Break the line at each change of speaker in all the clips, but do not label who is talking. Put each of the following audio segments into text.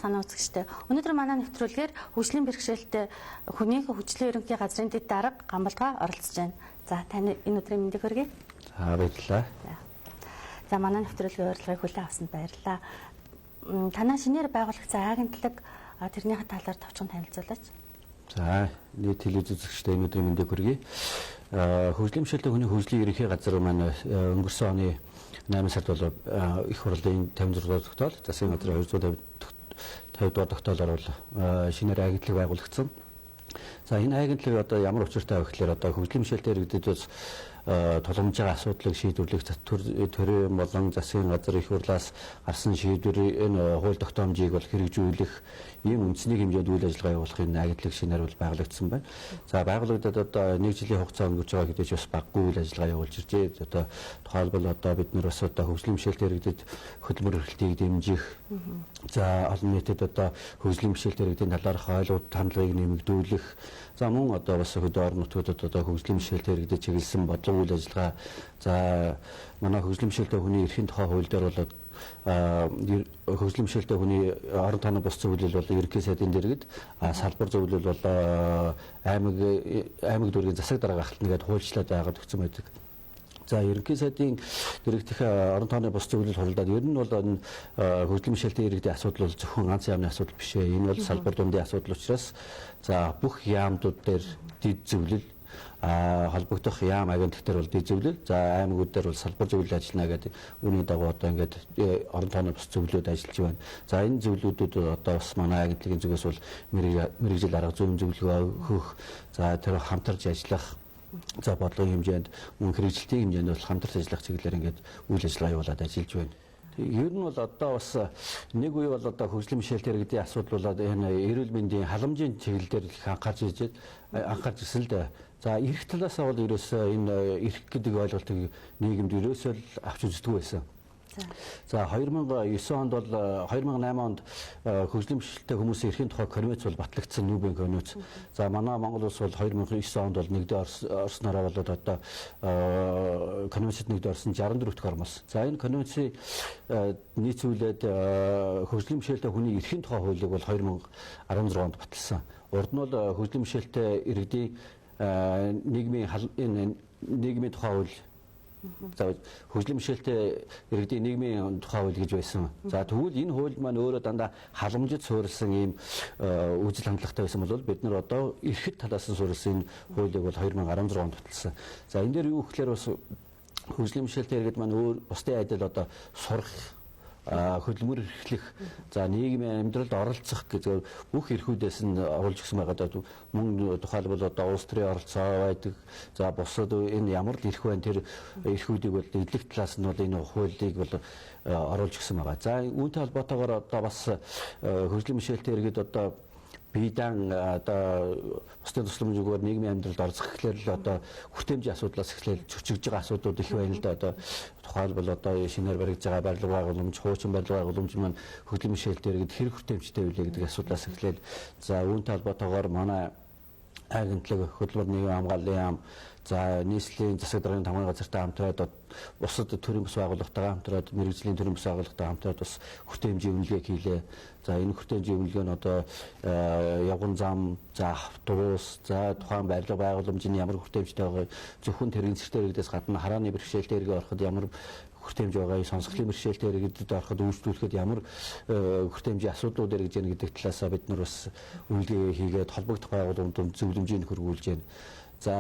байцгаана үзэгчдээ. Өнөөдөр манай нэвтрүүлгээр хөгжлийн бэрхшээлтэй хүний хөгжлийн ерөнхий газрын дэд дарга Гамбалгаа оролцож байна. За таны энэ өдрийн мэндийг хүргэе.
За баярлалаа.
За манай нэвтрүүлгийн урилгыг хүлээн авсанд баярлалаа. Танай шинээр байгуулагдсан агентлаг тэрнийхээ талаар товчхон танилцуулаач.
За нийт телевиз үзэгчдээ энэ өдрийн мэндийг хүргэе. Хөгжлийн бэрхшээлтэй хүний хөгжлийн ерөнхий газар маань өнгөрсөн оны 8 сард бол их хурлын 56 дугаар тогтоол, засгийн газрын 250 дугаар тогтоолоор бол шинээр агентлаг байгуулагдсан. За энэ агентлаг одоо ямар учиртай вэ гэхээр одоо хөгжлийн бэрхшээлтэй иргэдэд бас тулгамж байгаа асуудлыг шийдвэрлэх төрийн болон засгийн газар их хурлаас гарсан шийдвэр энэ хууль тогтоомжийг бол хэрэгжүүлэх ийм үндэсний хэмжээнд үйл ажиллагаа явуулах энэ агентлаг шинээр бол байгуулагдсан байна. За байгуулагдаад одоо нэг жилийн хугацаа өнгөрч байгаа гэдэг чинь бас багагүй үйл ажиллагаа явуулж иржээ. Одоо тухайлбал одоо бид нар бас одоо хөгжлийн бэрхшээлтэй иргэдэд хөдөлмөр эрхлэлтийг дэмжих, за олон нийтэд одоо хөгжлийн бэрхшээлтэй иргэдийн талаарх ойлголт хандлагыг нэмэгдүүлэх, за мөн одоо бас хөдөө орон нутгуудад одоо хөгжлийн бэрхшээлтэй иргэдэд чиглэсэн бодлого үйл ажиллагаа, за манай хөгжлийн бэрхшээлтэй хүний эрхийн тухай хууль дээр бол хөгжлийн бэрхшээлтэй хүний орон тооны бус зөвлөл бол ерөнхий сайдын дэргэд, салбар зөвлөл бол аймаг дүүргийн засаг дарга ахлана гэдээ хуульчлаад байгаад өгсөн байдаг. За ерөнхий сайдын дэрэгдэх орон тооны бус зөвлөл хуралдаад ер нь бол энэ хөгжлийн бэрхшээлтэй иргэдийн асуудал бол зөвхөн ганц яамны асуудал биш ээ. Энэ бол салбар дундын асуудал учраас за бүх яамдууд дээр дэд зөвлөл, холбогдох яам агентлаг дээр бол дэд зөвлөл, за аймагуд дээр бол салбар зөвлөл ажиллана гэдэг үүний дагуу одоо ингээд орон тооны бус зөвлөлүүд ажиллаж байна. За энэ зөвлөлүүдэд одоо бас манай агентлагийн зүгээс бол мэргэжил арга зүйн зөвлөгөө өгөх, за тэр хамтарч ажиллах, за бодлогын хэмжээнд мөн хэрэгжилтийн хэмжээнд бол хамтарч ажиллах чиглэлээр ингээд үйл ажиллагаа явуулаад ажиллаж байна. Ер нь бол одоо бас нэг үе бол одоо хөгжлийн бэрхшээлтэй иргэдийн асуудал болоод энэ эрүүл мэндийн халамжийн чиглэл дээр их анхаарч ирсэн л дээ. За эрх талаасаа бол ерөөсөө энэ эрх гэдэг ойлголтыг нийгэмд ерөөсөө л авч үздэг байсан. За 2009 онд бол 2008 онд хөгжлийн бэрхшээлтэй хүмүүсийн эрхийн тухай конвенц бол батлагдсан, Нүүбийн конвенц. За манай Монгол улс бол 2009 онд бол нэгдээ орснороо болоод одоо конвенцэд нэгдээ орсон 64 дахь орн бас. За энэ конвенцийг нийцүүлээд хөгжлийн бэрхшээлтэй хүний эрхийн тухай хуулийг бол 2016 онд баталсан. Урд нь бол хөгжлийн бэрхшээлтэй иргэдийн нийгмийн тухай хууль, за хөгжлийн бэрхшээлтэй иргэдийн нийгмийн тухай хууль гэж байсан. За тэгвэл энэ хууль маань өөрөө дандаа халамжид суурилсан ийм үзэл хандлагатай байсан бол бид нар одоо эрхэд талаас нь суурилсан энэ хуулийг бол 2016 онд баталсан. За энэ дээр юу гэхээр бас хөгжлийн бэрхшээлтэй иргэд маань өөр бусдын адил одоо сурах, хөдөлмөр эрхлэх, за нийгмийн амьдралд оролцох гэж бүх эрхүүдээс нь оруулж өгсөн байгаа. Одоо мөн тухайлбал одоо улс төрийн оролцоо байдаг. За бусад энэ ямар л эрх байна, тэр эрхүүдийг бол эдлэх талаас нь бол энэ хуулийг бол оруулж өгсөн байгаа. За үүнтэй холбоотойгоор одоо бас хөгжлийн бэрхшээлтэй иргэд одоо биедан одоо бусдын тусламжгүйгээр нийгмийн амьдралд оролцох гэхлээр л одоо хүртээмжийн асуудлаас эхлээл чөчгөж байгаа асуудлууд их байна л да. Одоо тухайлбал одоо шинээр баригдж байгаа барилга байгууламж, хуучин барилга байгууламж маань хөгжлийн бэрхшээлтэй иргэд хэрэг хүртээмжтэй билээ гэдэг асуудлаас эхлээл за үүнтэй холбоотойгоор манай агентлаг, хөдөлмөр нийгмийн хамгааллын яам, за нийслэлийн засаг даргын тамгын газартай хамтраад бусад төрийн бус байгууллагатайгаа хамтраад, мэргэжлийн төрийн бус байгууллагатай хамтраад бас хүртээмжийн үнэлгээг хийлээ. За энэ хүртээмжийн үнэлгээ нь одоо явган зам, за автобус, за тухайн барилга байгууламжийн ямар хүртээмжтэй байгааг, зөвхөн тэргийн цэртэй иргэдээс гадна харааны бэрхшээлтэй иргэд ороход ямар хүртээмж байгааг, сонсголын бэрхшээлтэй иргэдэд ороход үйлчлүүлэхэд ямар хүртээмжийн асуудлууд эргэж яана гэдэг талаасаа бид нар бас үнэлгээ хийгээд холбогдох байгууламжууд зөвлөмжийг хөргүүлж байна. За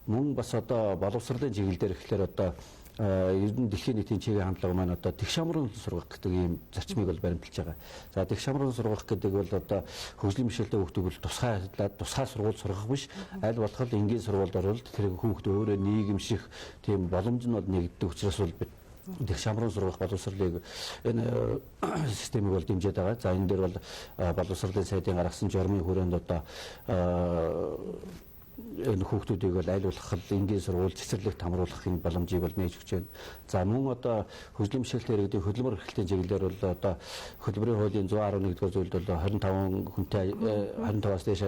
мөн бас одоо боловсролын чиглэл дээр гэхлээр одоо ер нь дэлхийн нийтийн чигийн хандлага маань одоо тэгш амран сургах гэдэг ийм зарчмыг бол баримталж байгаа. За тэгш амран сургах гэдэг бол одоо хөгжлийн бэрхшээлтэй хүүхдийг бол тусгай тусгай сургууль сургах биш, аль болох энгийн сургуульд оруулалт тэр хүүхд өөрөө нийгэмших тийм боломж нь бол нэгддэг учраас бол бид тэгш амран сургах боловсролыг энэ системийг бол дэмжиж байгаа. За энэ дээр бол боловсролын сайдын гаргасан журмын хүрээнд одоо энэ хүүхдүүдийг бол аль болох энгийн сургууль цэцэрлэгт хамруулах энэ боломжийг бол нээж өгч байна. За мөн одоо хөгжлийн бэрхшээлтэй иргэдийн хөдөлмөр эрхлэлтийн чиглэлээр бол одоо хөдөлмөрийн хуулийн 111 дугаар зүйлд бол 25 хүнтэй 25-аас дээш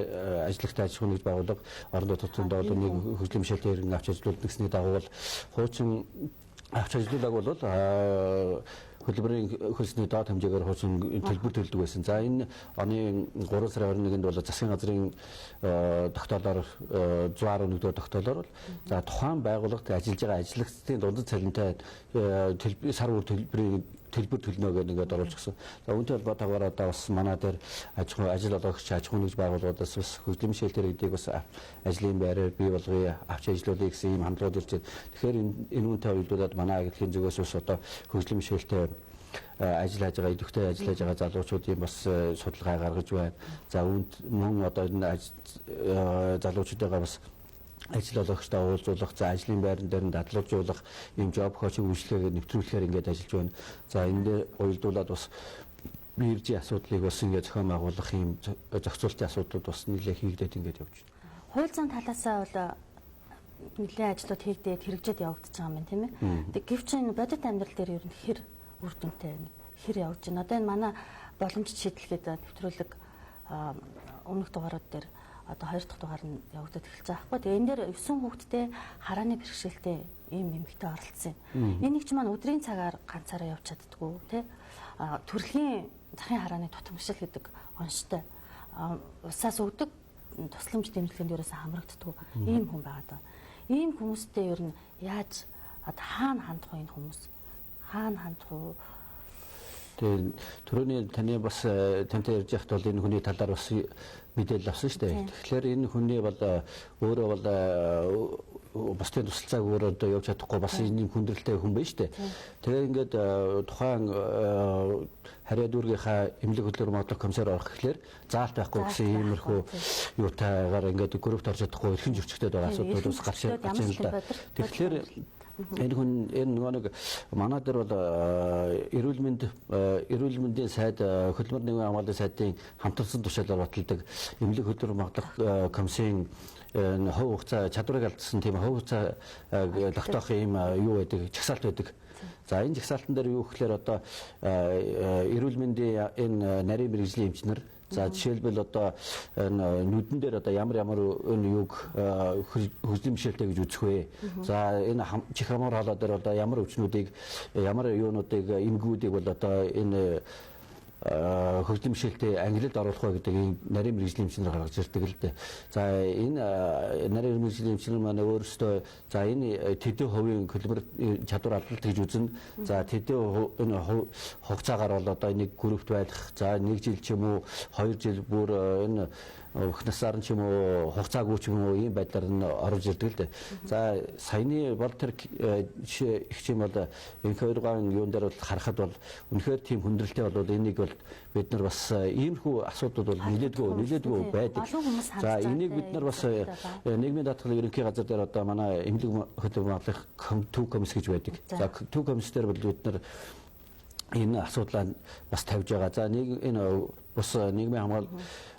ажиллагтай аж ахуйн нэгж байгууллага орон нутгад бол нэг хөгжлийн бэрхшээлтэй иргэн авч ажиллуулдаг гэсний дагуу бол хуучин авч ажиллуулаг бол Хөдөлмөрийн хөлсний доод хэмжээгээр хуучин төлбөр төлдөг байсан. За энэ оны 3 сарын 21-нд бол засгийн газрын тогтоолоор 111 дугаар тогтоолоор бол за тухайн байгууллагт ажиллаж байгаа ажиллагчдын дундад цалинтай сар бүр төлбөрийн төлбөр төлнө гэдэг ингээд оруулж гисэн. За үүнтэй холбоотойгоор одоо бас манай дээр аж ахуй ажил олгогч аж ахуйн нэгж байгууллагуудаас бас хөгжлийн бэрхшээлтэй иргэдийг бас ажлын байраар бий болгоё, авч ажиллуулъя гэсэн ийм хандлагууд ирж байна. Тэгэхээр энэ үүнтэй уялдуулаад манай агентлагийн зүгээс бас одоо хөгжлийн бэрхшээлтэй ажил хийж байгаа, идэвхтэй ажил хийж байгаа залуучуудын бас судалгаа гаргаж байна. За үүнд мөн одоо энэ залуучуудыгаа бас ажил олгогчтой уулзуулах, за ажлын байран дээр нь дадлуулжуулах, ийм job coaching үйлчилгээгээ нэвтрүүлэхээр ингээд ажиллаж байна. За энэ дээр уялдуулаад бас биржийн асуудлыг бас ингээд зохион байгуулах ийм зохицуултын асуудлууд бас нэлээ хийгдээд ингээд явж байна.
Хууль зүйн талаасаа бол нэлээ ажлууд хийгдээд хэрэгжээд явагдаж байгаа юм байна, тийм ээ. Тэг гэвч энэ бодит амьдрал дээр ер нь хэр үр дүнтэй байна? Хэр явж байна? Одоо энэ манай боломж шийдэл гэдэг нэвтрүүлэг өмнөх дугаарууд дээр одоо 2 дахь дугаар нь явагдаад эхэлж байгаа байхгүй. Тэгээ энэ дээр 9 хүүхэдтэй харааны бэрхшээлтэй ийм эмэгтэй оролцсон юм. Энэ нэг ч маань өдрийн цагаар ганцаараа явж чаддгүй тий. Төрөлхийн захын харааны тутамшил гэдэг онштой усаас өгдөг тусламж дэмжлэгэнд ерөөсөө хамрагддаггүй ийм хүн байгаа даа. Ийм хүмүүстэй ер нь яаж одоо хаана хандах вэ энэ хүмүүс? Хаана хандах вэ?
Тэгээ түрүүний таны бас тантай ярьж байхад бол энэ хүний талаар бас мэдээлэл авсан шүү дээ. Тэгэхээр энэ хүний бол өөрөө бол бусдын тусалцааг өөрөө одоо явж чадахгүй бас энэ хүндрэлтэй хүн байна шүү дээ. Тэгээ ингээд тухайн харьяа дүүргийнхаа эмнэлэг хөдөлмөр магадлах комиссар орох гэхлээр заалт байхгүй гэсэн иймэрхүү юутайгаар ингээд группт орж чадахгүй эрхэн зөрчигдөд байгаа асуудлууд бас гарч байна л да. Тэгэхээр энэ хүн энэ нөгөө нэг манай дээр бол эрүүл мэндийн сайд хөдөлмөр нийгмийн хамгааллын сайдын хамтарсан тушаалаар баталдаг эмнэлэг хөдөлмөр магадлах комиссийн хувь хугацаа чадварыг алдсан тийм хувь хугацаа тогтоох ийм юу байдаг, жагсаалт байдаг. За энэ жагсаалтан дээр юу гэхээр одоо эрүүл мэндийн энэ нарийн мэргэжлийн эмчнэр, за жишээлбэл одоо энэ нүдэн дээр одоо ямар ямар энэ юг хөгжлийн бэрхшээлтэй гэж үзэх вэ? За энэ чих хамаар хоолой дээр одоо ямар өвчнүүдийг, ямар юунуудыг, эмгүүдийг бол одоо энэ хөгжлийн бэрхшээлтэй ангилалд оруулах вэ гэдэг ийм нарийн мэргэжлийн эмчнэр гаргаж ирдэг л дээ. За энэ нарийн мэргэжлийн эмчнэр маань өөрөөсөө за энэ тэдэн хувийн хөдөлмөр чадвар алдалт гэж үзнэ. За тэдэн энэ хугацаагаар бол одоо нэг группт байх. За 1 жил ч юм уу 2 жил бүр энэ өх насаар нь ч юм уу хугацаагүй ч юм уу ийм байдлаар нь орж ирдэг л дээ. За саяны бол тэр жишээ их юм бол энэ хоёргаан юун дээр бол харахад бол үнэхээр тийм хүндрэлтэй бол энийг бол бид нар бас иймэрхүү асуудлууд бол нэлээдгүй байдаг. За энийг бид нар бас нийгмийн даатгалын ерөнхий газар дээр одоо манай эмнэлэг хөдөлмөр магадлах төв комисс гэж байдаг. За төв комисс дээр бол бид нар энэ асуудлаа бас тавьж байгаа. За нэг энэ бас нийгмийн хамгаал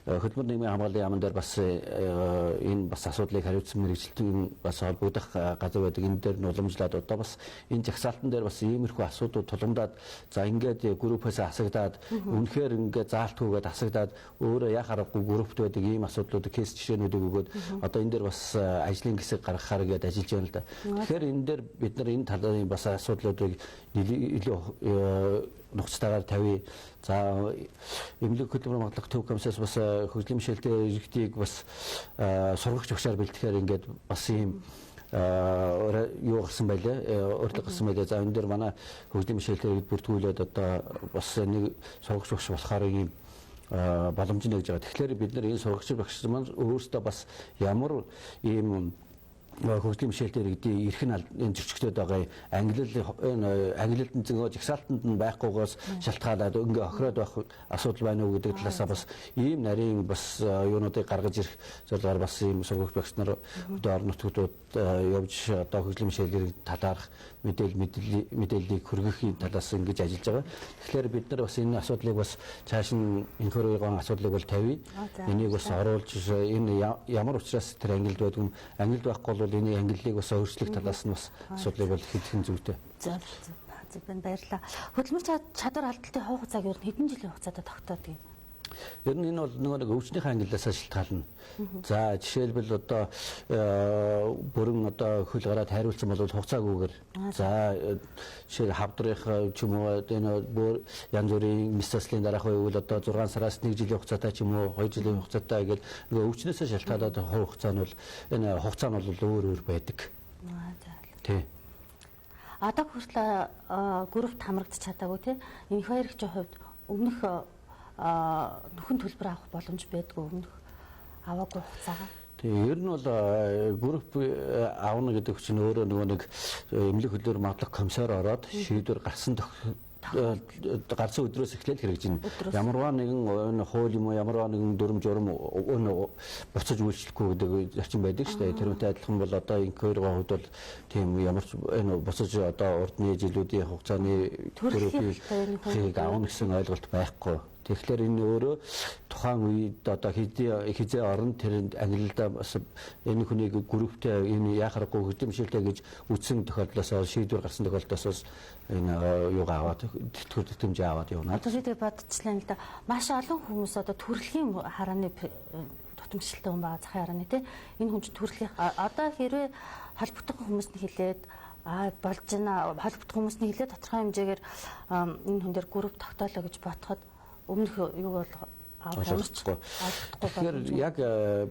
хөдөлмөр нийгмийн хамгааллын яамн дээр бас энэ бас асуудлыг хариуцсан мэргэжилтэн бас холбогдох газар байдаг. Энэ дээр нь уламжлаад одоо бас энэ жагсаалтан дээр бас иймэрхүү асуудлууд тулгамдаад за ингээд группээс асагдаад үнэхээр ингээд заалтгүйгээд асагдаад өөрөө яах аргагүй группт байдаг ийм асуудлууд кейс жишээнүүдийг өгөөд одоо энэ дээр бас ажлын хэсэг гаргахаар ингээд ажиллаж байна л да. Тэгэхээр энэ дээр бид нар энэ талын бас асуудлуудыг илүү нухацтайгаар тавья. За эмнэлэг хөдөлмөр магадлах төв комиссаас бас хөгжлийн бэрхшээлтэй иргэдийг бас сургагч багшаар бэлтгэхээр ингээд бас ийм юу гарсан байлаа, урилга гарсан байлаа. За энэ дээр манай хөгжлийн бэрхшээлтэй иргэд бүртгүүлээд одоо бас нэг сургагч багш болохоор ийм боломж нэгж байгаа. Тэгэхээр бид нар энэ сургагч багш маань өөрсдөө бас ямар ийм хөгжлийн бэрхшээлтэй иргэдийн эрх нь энэ зөрчигдөд байгаа ангилал энэ ангилалд зөнгөө жагсаалтанд нь байхгүйгээс шалтгаалаад ингээ охироод байх асуудал байна уу гэдэг талаасаа бас ийм нарийн бас юунуудыг гаргаж ирэх зорилгоор бас ийм сургагч багш нар одоо орон нутгуудад явж одоо хөгжлийн бэрхшээлийг талаарх мэдээллийг хүргэхийн талаас ингэж ажиллаж байгаа. Тэгэхээр бид нар бас энэ асуудлыг бас цааш нь инхорыгон асуудлыг бол тавья. Энийг бас оруулж энэ ямар учраас тэр ангилалд байдаг юм, ангилалд байхгүй бол энэ ангиллыг бас өөрчлөх талаас нь бас асуудлыг бол хэдхэн зүйтэй.
Зөв зөв байна, баярлалаа. Хөдөлмөр чадвар алдалтын хувь хугацааг ер нь хэдэн жилийн хугацаатай тогтоодог юм?
Ер нь энэ бол нөгөө нэг өвчнийхээ ангиллаас шалтгаална. За жишээлбэл одоо бүрэн одоо хөл гараад хайруулсан бол хугацаагүйгээр за жишээл хавдрынх ч юм уу энэ бүр янз бүрийн мэс заслын дараах үйл одоо 6 сараас 1 жилийн хугацаатай ч юм уу 2 жилийн хугацаатай гэл нөгөө өвчнөөсөө шалтгаалаад хувь хугацаа нь бол энэ хугацаа нь бол өөр өөр байдаг. Тий.
Одоо хүртэл группт хамрагдаж чадаагүй тий. Энэ хоёр ихчийн хувьд өмнөх нөхөн төлбөр авах боломж байдгүй өмнөх аваагүй хугацаагаа.
Тэгээ ер нь бол групп авна гэдэг чинь өөрөө нөгөө нэг эмнэлэг хөдлөөр магадлах комиссар ороод шийдвэр гарсан гарсан өдрөөс эхлээл хэрэгжинэ. Ямарваа нэгэн энэ хууль юм уу ямарваа нэгэн дүрм журам энэ буцаж үйлчлэхгүй гэдэг зарчим байдаг шүү дээ. Тэр үнтэй адилхан бол одоо инквайрийн хувьд бол тийм ямар ч энэ буцаж одоо урдны жилүүдийн хугацааны төрөлхийг авна гэсэн ойлголт байхгүй. Тэгэхээр энэ өөрөө тухайн үед одоо хизээ орон тэр ангилалдаа бас энэ хүнийг групптэй энэ яах аргагүй хөгжимшилтэй гэж үтсэн тохиолдлоос шийдвэр гарсан тохиолдлоос энэ юугаа аваад тэтгэвэр тэтгэмжээ аваад явна.
Одоо би бодчихлаа л да. Маш олон хүмүүс одоо төрөлхийн харааны тутамшилтай хүн байгаа захын харааны тий. Энэ хүн чинь төрөлхийн одоо хэрвээ холбогдох хүмүүс нь хэлээд болж байна холбогдох хүмүүс нь хэлээд тодорхой хэмжээгээр энэ хүн дээр групп тогтоолоо гэж бодоход өмнөх юу бол
ойлгохгүй. Тэгэхээр яг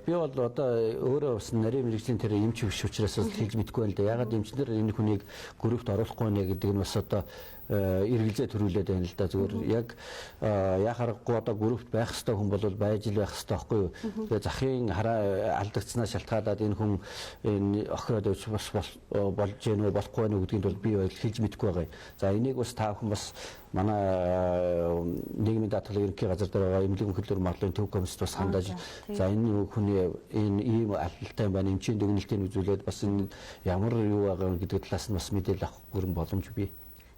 би бол одоо өөрөө бас нарийн мэргэжлийн тэр эмч биш учраас хэлж мэдэхгүй байна л да. Ягаад эмчнэр энэ хүнийг группт оруулахгүй нэ гэдэг нь бас одоо эргэлзээ төрүүлээд байна л да. Зүгээр яг яа харахгүй одоо группт байх ёстой хүн бол байж л байх ёстой байхгүй юу. Тэгээ захын хараа алдагдсанаа шалтгаалаад энэ хүн энэ охиод өвч бас болж гэнэ үү болохгүй нэ гэдгийг бол би хэлж мэдэхгүй байгаа юм. За энийг бас та бүхэн бас манай нийгмийн даатгалын ерөнхий газар дээр байгаа эмнэлэг хөдлөр магадлалын төв комиссд бас хандаж за энэ хүний энэ ийм алдaltaй юм байна, эмчийн дүгнэлтийг үзүүлээд бас энэ ямар юу байгаа гэдэг талаас нь бас мэдээлэл авах бүрэн боломж бий.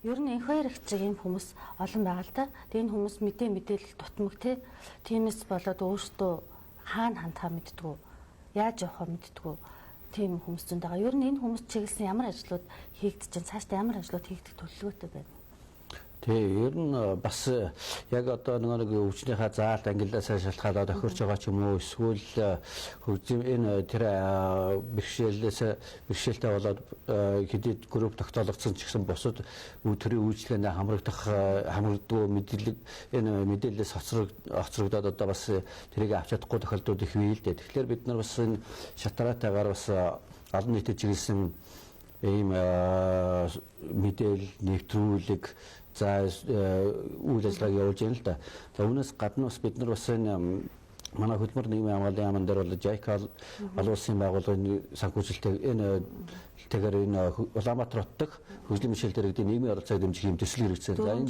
Ер нь энх хоёр их чиг юм хүмүүс олон байгаа л да. Тэгээ энэ хүмүүс мэдээлэл дутмаг те. Тиймээс болоод өөртөө хаана хандхаа мэддгүү, яаж явахаа мэддгүү тийм хүмүүс зөнд байгаа. Ер нь энэ хүмүүс чиглэсэн ямар ажлууд хийгдэж чинь цаашдаа ямар ажлууд хийгдэх төлөвлөгөөтэй байна?
Тий, ер нь бас яг одоо нэг өвчнийхээ заалт ангиллаасаа шалтгаалаад тохирч байгаа ч юм уу эсвэл хөгжим энэ тэр бэрхшээлтэй болоод хэдийд групп тогтоологдсон ч гэсэн бусад төрийн үйлчлэгэндээ хамрагддаггүй мэдээлэл энэ мэдээлэлээс хоцрогдоод одоо бас тэрийг авч чадахгүй тохиолдлууд их бий л дээ. Тэгэхээр бид нар бас энэ шатраатайгаар бас олон нийтэд чиглэсэн ийм мэдээлэл нэвтрүүлэг за үйл ажиллагааг явуулж байна л да. За үүнээс гадна бас бид нар бас энэ манай хөдөлмөр нийгмийн хамгааллын яамн дээр бол JICA олон улсын байгууллагын санхүүжилтийг энэ тэгээр энэ Улаанбаатар хот дахь хөгжлийн мишэл дэргэдийн нийгмийн оролцоог дэмжих юм төсөл хэрэгжсэн. За энэ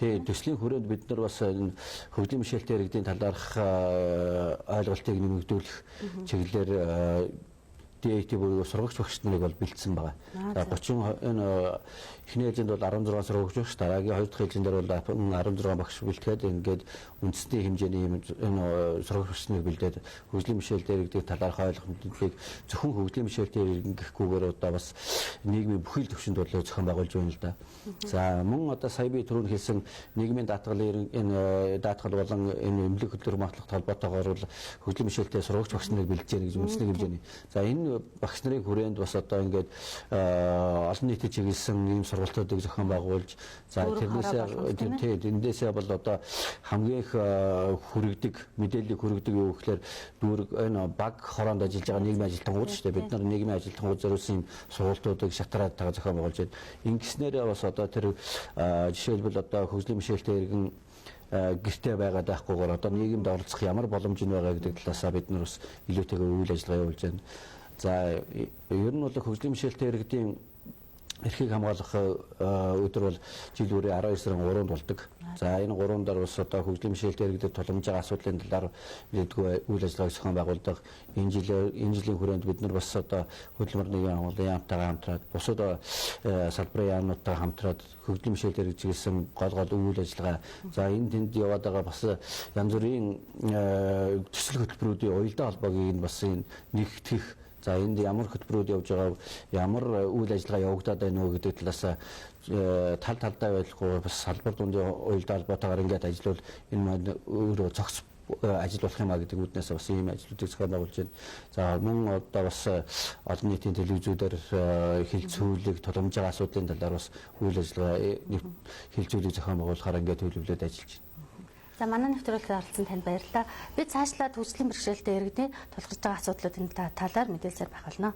тий төслийн хүрээнд бид нар бас энэ хөгжлийн мишэл дэргэдийн талаарх ойлголтыг нэмэгдүүлэх чиглэлээр DAT буюу сургагч багш нарыг бол бэлдсэн байгаа. За 30 энэ эхний ээлжинд бол 16 сургагч багш, дараагийн хоёр дахь ээлжин дээр бол 16 багш бэлтгээд ингээд үндэсний хэмжээний юм энэ сургагч багш нарыг бэлдээд хөгжлийн мишэл дээр гэдэг талаарх ойлголтыг зөвхөн хөгжлийн мишэл дээр гэхгүйгээр одоо бас нийгмийн бүхий л түвшинд бол зохион байгуулж байна л да. За мөн одоо сая би түрүүн хэлсэн нийгмийн даатгалын энэ даатгал болон энэ эмнэлэг хөдлөх магадлах холбоотойгоор бол хөгжлийн мишэлтэй сургагч багш нарыг бэлдэж яах гэж үндэсний хэмжээний. За энэ багш нарын хүрээнд бас одоо ингээд олон нийтэд чиглэсэн ийм сургалтуудыг зохион байгуулж за тэрнээсээ тий тэндээсээ бол одоо хамгийн их хүргэдэг мэдээллийг хүргэдэг юу гэхээр дүүрэг энэ баг хороонд ажиллаж байгаа нийгмийн ажилтнууд шүү дээ. Бид нар нийгмийн ажилтнууд зориулсан ийм сургалтуудыг шатраатайгаа зохион байгуулж байна. Ингэснээрээ бас одоо тэр жишээлбэл одоо хөгжлийн мишэлтэй иргэн гэртээ байгаад байхгүйгээр одоо нийгэмд оролцох ямар боломж нь байгаа гэдэг талаасаа бид нар бас илүүтэйгээр үйл ажиллагаа явуулж байна. За ер нь бол хөгжлийн мишэлтэй иргэдийн эрхийг хамгаалах өдөр бол жил бүрийн 12 сарын 3-нд болдог. За энэ 3 дараа бас одоо хөгжлийн мишэлтэй иргэдэд тулгамж байгаа асуудлын талаар мэддэггүй үйл ажиллагааг зохион байгуулдаг. Энэ жилийн хүрээнд бид нар бас одоо хөдөлмөр нийгмийн хамгааллын яамтайгаа хамтраад бусад салбарын яамнуудтайгаа хамтраад хөгжлийн мишэлтэй иргэд чиглэсэн гол үйл ажиллагаа. За энэ тэнд яваад байгаа бас янз бүрийн төсөл хөтөлбөрүүдийн уялдаа холбоог нь бас энэ нэгтгэх За энд ямар хөтөлбөрүүд явж байгаа, ямар үйл ажиллагаа явагдаад байна уу гэдэг талаас тал талдаа байхгүй бас салбар дундын уялдаа холбоотойгоор ингээд ажиллавал энэ маань өөрөө зохис ажил болох юм а гэдэг үүднээс бас ийм ажлуудыг зохион байгуулж байна. За мөн одоо бас олон нийтийн телевизүүдээр хилцүүлэг тулгамж байгаа асуудлын талаар бас үйл ажиллагаа хилцүүлэг зохион байгуулахаар ингээд төлөвлөд ажиллаж байна.
За манай нэвтрүүлэлд оролцсон танд баярлалаа. Би цаашлаад хөгжлийн бэрхшээлтэй иргэдийн тулгарч байгаа асуудлуудын талаар мэдээлсээр байх болно.